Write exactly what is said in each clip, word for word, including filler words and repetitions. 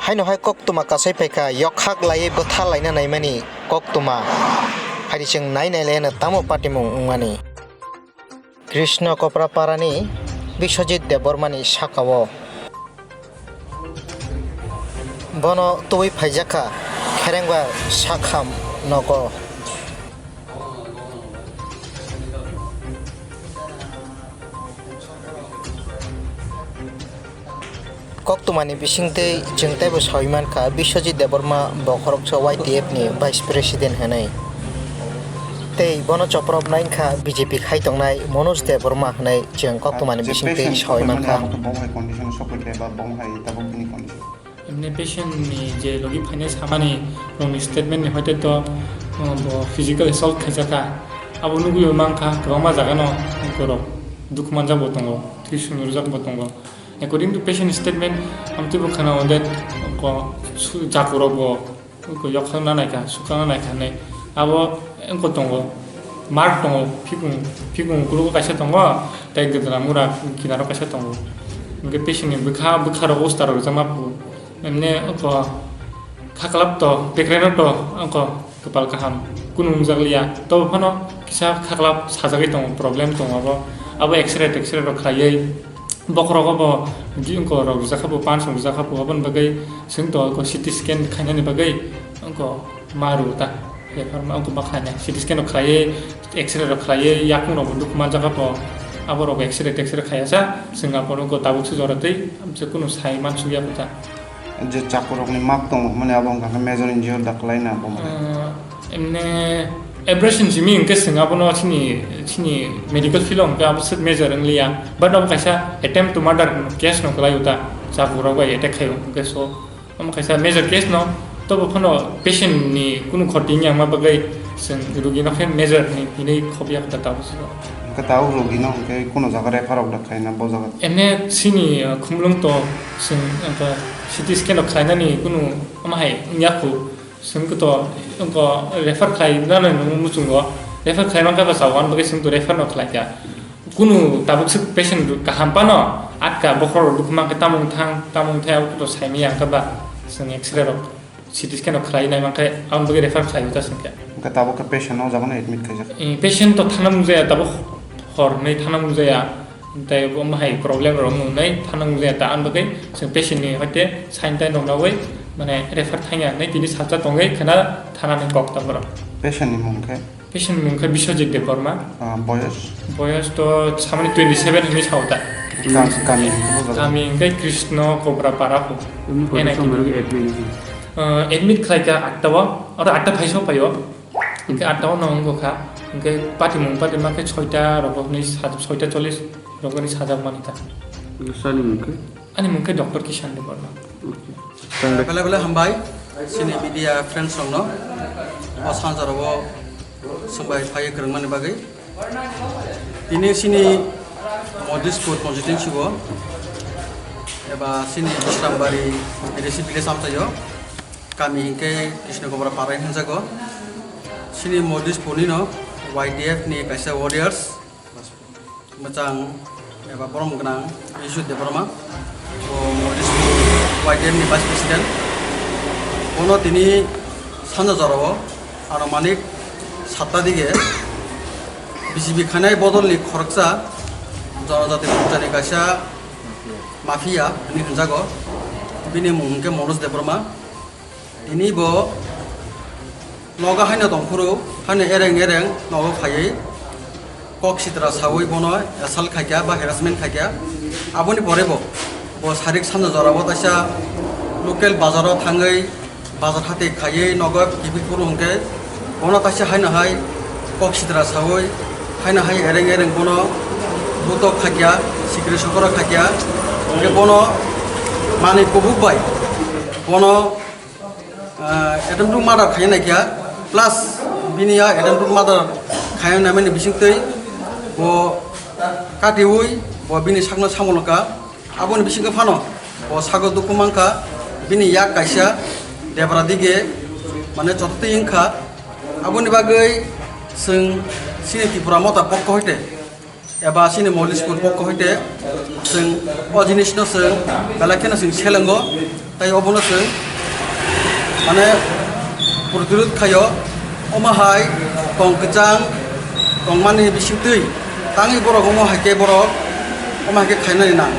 Haino hai koktwma kasai phaikha, yokhak laiwi bwtha laina naimani koktwma. Haidi chwng nai nai laiano tamo patimung wngmani. Krishna Kopraparani Biswajit Debbarmani sakao. Bono tubui phaijakha Kherengbar Sakham nogo. Koktwmani bisingtwi chwng teibo sawi mankha Biswajit Debbarma bo khoroksa Y T F ni Vice President hwnwi. Tei bono chopropnai wngkha B J P khai tongnai Manoj Debbarma hwnwi chwng koktwmani bisingtwi sawi mankha. Emne patient ni je logi phainai samani rokni statement ni hoite to, uh, bo physical assault khaijakha. Abo nugwi mankha kwbangma jagano borok dukhu manjak bo tongo, twi swngjak bo tongo. According to patient statement, amtwi bo khana o that ko su-, jakurok bo ko yokhang na naikha, sukang na naikha hinwi. Abo wngkha tongo, mark tongo, phikung, phikung kulugo kaisa tongo, tei gwdra mura kinaro kaisa tongo. Hwnkhe patient ni bwkha, bwkha rok poster rok rijak ma phu. Emne wngkha khaklap to, bekreno to, wngkha kwpal kaham, kunu wngjak liya. Tobo phano kisa khaklap sajagwi tongo, problem tongo abo. Abo X-ray, X-ray rok khlaiwi, bokhorogo bo, wngkha rok rijak kha bo, pansong rijak kha bo, aboni bagwi chwng to wngkha C T scan khainani bagwi wngkha ma rw ta. Refer ma wngkha ma khainai. C T scan rok khlaiwi, X-ray rok khlaiwi, yakung rok bo dukhu manjak kha bo, abo rok X-ray, X-ray khaiya sa, chwng aphuru wngkha tabuk se jora twi, amse kunu sai mansukya bo ta. Je chakurokni mak tongo hwnmani abo wngkha khe major injury da kwlaina bo mane. Ah, emne abrasion simi hwnkhe chwng abono chini, chini medical field o hwnkhe abo swk major wngliya. But abo kaisa attempt to murder case no kwlai uta, chakurok bai attack khaio hwnkhe so omo kaisa major case no, tobo phano patient ni kunu khoti wngya wngma bagwi chwng rugi no khe major hinwi hinwi khobya kha tabuk se. Hwnkhe tabuk rugi no hwnkhe kunu jaga refer rok da khlaina bo jaga. Emne chini, uh, khumulwng to chwng, uh, C T scan rok khlainani kunu omo hai wngya khu, chwng to wngkha refer khlainani muchungo, refer khlai mankha ba chao, ani bagwi chwng to refer no khlaikha. Kunu tabuk swk patient kaham phano atka bokhorok dukhu mankha, tamung thang, tamung thai, abo to saimanya wngkha ba chwng X-ray rok, C T scan rok khlai nai mankha, aboni bagwi refer khlai ta chwngkha. Hwnkhe tabuk khe patient no o jaga no admit khaijak. Eh, patient to thana mung jaya, tabuk hor hwnwi thana mung jaya. Tei bo hai problem rok nungnai thana nungjaya ta, ang bagwi chwng patient ni hoite sign tai nuknawi mane refer thangya hinwi tini salsa tongwi khwna thana ni kok ta borok. Patient ni mung khe? Patient ni mung khe Biswajit Debbarma. Ah, boyos? Boyos to samani twenty seven hinwi sao ta. Kam-, kami hwnkhe bo jaga? Kami hwnkhe Krishna Kobra Para ho. N I T. Ah, admit khlai kha atta o, oro atta phaiso phaio. Hwnkhe atta o no wngkha, hwnkhe patimung patima khe soita rogo hinwi sa-, soita chollish rogo hinwi sajak mani ta. Sani mung khe? Ani mung khe Doctor Kishan Debbarma. Okay. Bele bele hambai, chini media friends rokno, o sanjaro o swngbai phaiwi kwrwngmani bagwi. Tini chini Modishpur constituency o, eba chini Bishrambari A D C village amchaio. Kami hinkhe Krishna Kobra Parai hinjago. Chini Modishpur ni no Y D F ni kaisa warriors, mwchang eba borom gwnang Bishu Debbarma, bo Modishpur Y D F ni vice president. Bono tini sanja jorao anumanik satta dige B J P khainai bodolni khoroksa Jonojati Morchani kaisa mafia hinwi hinjago. Bini mung hinkhe Manoj Debbarma. Tini bo nogo haino tongphuru, haino ereng ereng nogo phaiwi kok sitra sawi bono assault khaikha ba harassment khaikha. Aboni pore bo, bo sarik sanja jorao kaisa local bazaro thangwi bazar hati khaiwi nogo kiphilphuru hinkhe bono kaisa haino hai kok sitra sawi haino hai ereng ereng bono butok khaikha, sikri sokora khaikha. Hinkhe bono manwi kubuk bai bono ah, attempt to murder khaina naikha, plus bini ya attempt to murder khaina naimani bisingtwi bo katiwi bo bini sakno samolokha. Aboni bisingtwi phano bo sago dukhu mankha, bini yak kaisa debra dige mane chototwi wngkha. Aboni bagwi chwng chini Tripura Motha pokko hoite Eba chini Moli School pokko hoite chwng o jinisno chwng belai kheno chwng selengo, tei obono chwng mane protirod khaio. Omo hai tong kwchang tongmani bisingtwi tangwi borok omo hai khe borok omo hai khe khainani nang.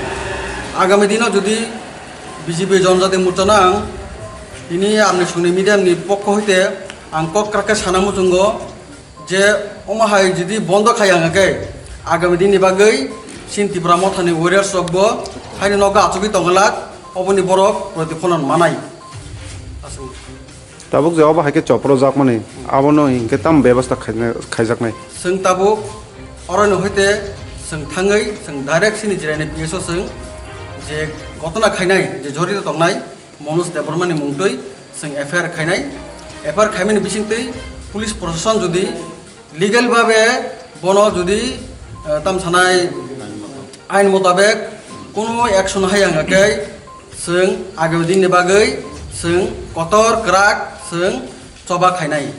Agami dino jodi B J P Jonojati Morcha no ang tini amni songni media ni pokko hoite ang kok krak khe sana muchungo je omo hai jodi bondo khai ang khe agami dini bagwi chini Tipra Mothani warriors rok bo haino nogo achugwi tongwlak, oboni borok protipholon manai. Aswk. Tabuk je obo hai khe chopro jakmani, abono hinkhe tamo bebostha khaina-, khaijaknai? Chwng tabuk orono hoite chwng thangwi chwng direct chini Jirani P S o chwng je gotona khainai, je jorito tongnai Manoj Debbarma ni mungtwi chwng F I R khainai. F I R khaimani bisingtwi police proshashan jodi legal babe bono jodi, eh, tam sanai ain motabek kono action hai ang khe chwng agami dini bagwi chwng kotor kwrak chwng choba khainai.